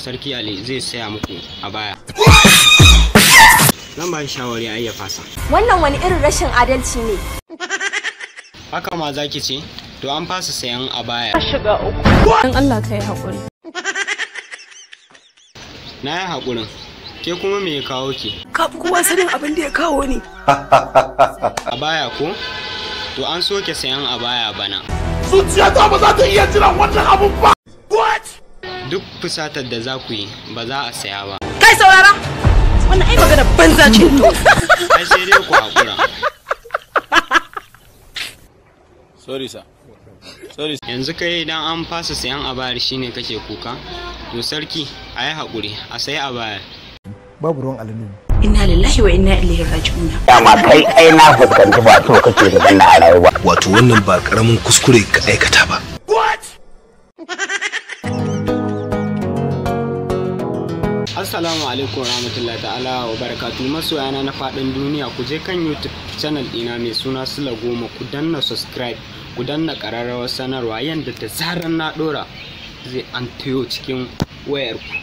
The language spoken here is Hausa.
Sarki Ali zai saya muku a baya. Zan ba shi shawari ai ya fasa. Wannan wani irin rashin adalci ne. Haka ma zaki ce? To an fasa sayan a baya. Shiga uku. Dan Allah ka yi haƙuri. Na yi haƙurin. Ke kuma me ya kawo ki? Ka fi kowa sanin abin da ya kawo ni. A baya ko? To an soke sayan a baya bana. Zuciyata ba za ta iya jiran wannan abun ba. What? Duk fusatar da za ku yi ba za a saya ba. Kai saurara! Wannan ai magana banza ce. Ai sai dai ku haƙura. Sorry sir. Sorry. Yanzu kai idan an fasa sayan a bayar shine kake kuka? To sarki, a yi haƙuri, a sayi a bayar. Babu ruwan alinu. Inna lillahi wa inna ilaihi raji'un. Dama kai ai na fuskanci ba so kake da ganna a rayuwa. Wato wannan ba karamin kuskure ka aikata ba. What? Assalamu alaikum warahmatullahi ta'ala wa barakatuh masoyana na faɗin duniya, ku je kan YouTube channel ɗina mai suna Sula Goma, ku danna subscribe, ku danna ƙararrawar sanarwa yanda da zarar na ɗora zai an tayo cikin wayarku.